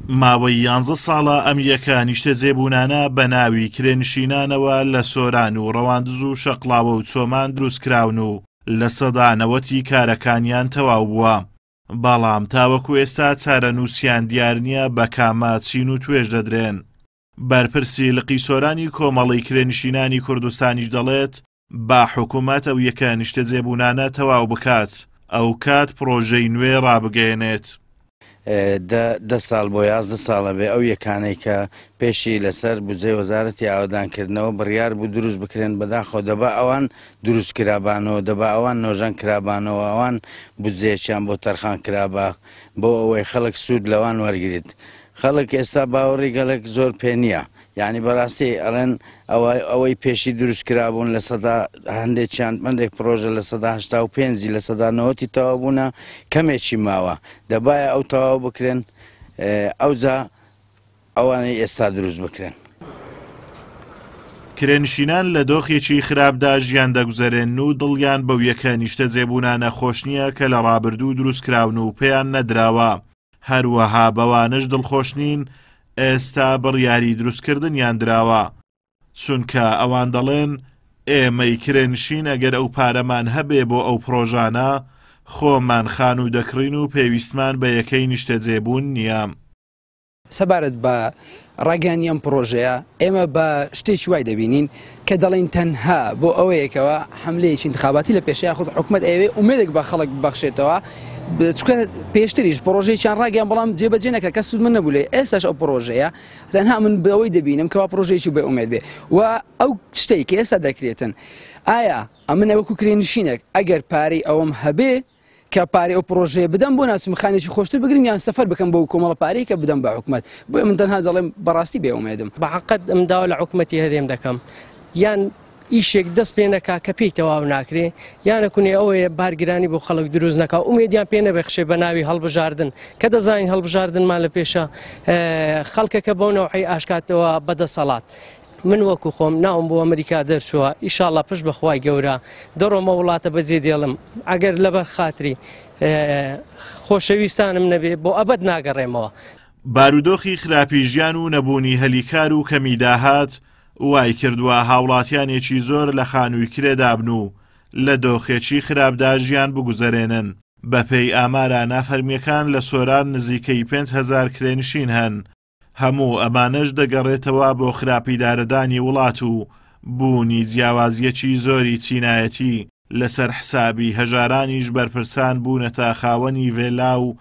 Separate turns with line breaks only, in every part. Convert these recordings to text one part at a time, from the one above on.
ماوەی یانزە ساڵە ئەم یەکە نیشتەجێبوونانە بە ناوی کرێنشینانەوە لە سۆران و ڕەواندز و شەقڵاوە و چۆمان دروستکراون و 90% کارەکانیان تەواو بووە، بەڵام تاوەکو ئێستا چارەنووسیان دیار نییە بە کامە چین و توێژ دەدرێن. بەرپرسی لقی سۆرانی کۆمەڵەی کرێنشینانی کوردستانیش دەڵێت، با حکومەت ئەو یەکە نیشتەجێبوونانە تەواو بکات، ئەوکات پڕۆژەی نوێ ڕابگەیەنێت.
دە ساڵ بۆ 11 ساڵە بێ ئەو یەکانەی کە پێشی لەسەر بودجەی وەزارەتی ئاوەدانکردنەوە بڕیار بوو دروست بکرێن، بەداخەوە دەبا ئەوان دروست کرابانەوە، دەبا ئەوان نۆژەن کرابانەوە، ئەوان بودجەیەکیان بۆ تەرخان کرابا بۆ ئەوەی خەڵک سوود لەوان وەرگریت. خەڵک ئێستا باوەڕی گەلەک زۆر پێ نییە. یانی بەڕاستی ئەڵێن ئەوە ئەوەی پێشی دروست کرابوون لە سەدا هەندێکیان هەندێک پرۆژە 85%-ی 90%-ی تەواو بوونە، کەمێکی ماوە، دەبایە ئەو تەواو بکرێن ئەوجا ئەوانەی ئێستا دروست بکرێن.
کرێنشینان لە دۆخێکی خراپدا ژیان دەگوزەرێنن و دڵیان بەو یەکە نیشتەجێبوونانە خۆش نییە کە لە ڕابردوو دروستکراون و پێیان نەدراوە، هەروەها بەوانەش دڵخۆش نین ئێستا بڕیاری دروستکردنیان دراوە، چونکە ئەوان دەڵێن ئێمەی کرێنشین ئەگەر ئەو پارەمان هەبێ بۆ ئەو پڕۆژانە خۆمان خانوو دەکڕین و پێویستمان بە یەکەی نیشتەجێبوون نییە.
سەبارەت بە ڕاگەیاندنی ئەم پڕۆژەیە، ئێمە بە شتێکی وای دەبینین کە دەڵێین تەنها بۆ ئەوەیە کەوا حەملەیەکی ئینتخاباتی لە پێشە یاخود حکومەت ئەیەوێ ئومێدێک بە خەڵک ببەخشێتەوە، چونکە پێشتریش پڕۆژەیەکیان ڕاگەیان بەڵام جێبەجێ نەکرا، کەس سوودمەند نەبوو لێی، ئێستاش ئەو پڕۆژەیە تەنها من بەوەی دەبینم کەوا پڕۆژەیەکی بێ ئومێد بێ و ئەو شتەی کە ئێستا دەکرێتن ئایا ئەمن وەکو کرێنشینێک ئەگەر پارەی ئەوەم هەبێ کە پارەی ئەو پڕۆژەیە بدەم بۆ ناچم خانێکی خۆشتر بگرم یان سەفەر بکەم بەو کۆمەڵە پارەی کە بدەم بە حکومەت، بۆیە من تەنها دەڵێم بەڕاستی بێ ئومێدم.
بە حەقت ئەم داوا لە حکومەتی هەرێم دەکەم یان ئیشێک دەست پێ نەکا کە پێی تەواو ناکرێ یانە کونێ ئەوەیە بارگرانی بۆ خەڵک دروست نەکا و ئومێدیان پێ نەبەخشێ بە ناوی هەڵبژاردن کە دەزانین هەڵبژاردنمان لە پێشە خەڵکەکە بەو نەوعەی ئاشکاتەوە بەدەسەڵات من وەکو خۆم ناوم بۆ ئەمریکا دەرچووە ئیشاڵا پشت بە خوای گەورە دەڕۆمە وڵاتە بەجێ دێڵم ئەگەر لەبەر خاتری خۆشەویستانم نەبێ بۆ ئەبەد ناگەڕێمەوە.
بارودۆخی خراپی ژیان و نەبوونی هەلی کار و کەمی داهات وایکردووە هاوڵاتیانێکی زۆر لە خانووی کرێدابن و لە دۆخێکی خراپدا ژیان بگوزەرێنن. بەپێی ئامارە نافەرمییەکان لە سۆران نزیکەی 5000 کرێنشین هەن هەموو ئەمانەش دەگەڕێتەوە بۆ خراپ ئیدارەدانی وڵات و بوونی جیاوازییەکی زۆری چینایەتی، لەسەر حسابی هەژارانیش بەرپرسان بوونەتە خاوەنی ڤێلا و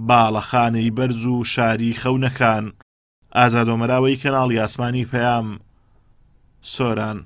باڵەخانەی بەرز و شاری خەونەکان. ئازاد ئۆمەراوەی کەناڵی ئاسمانی پەیام، سۆران.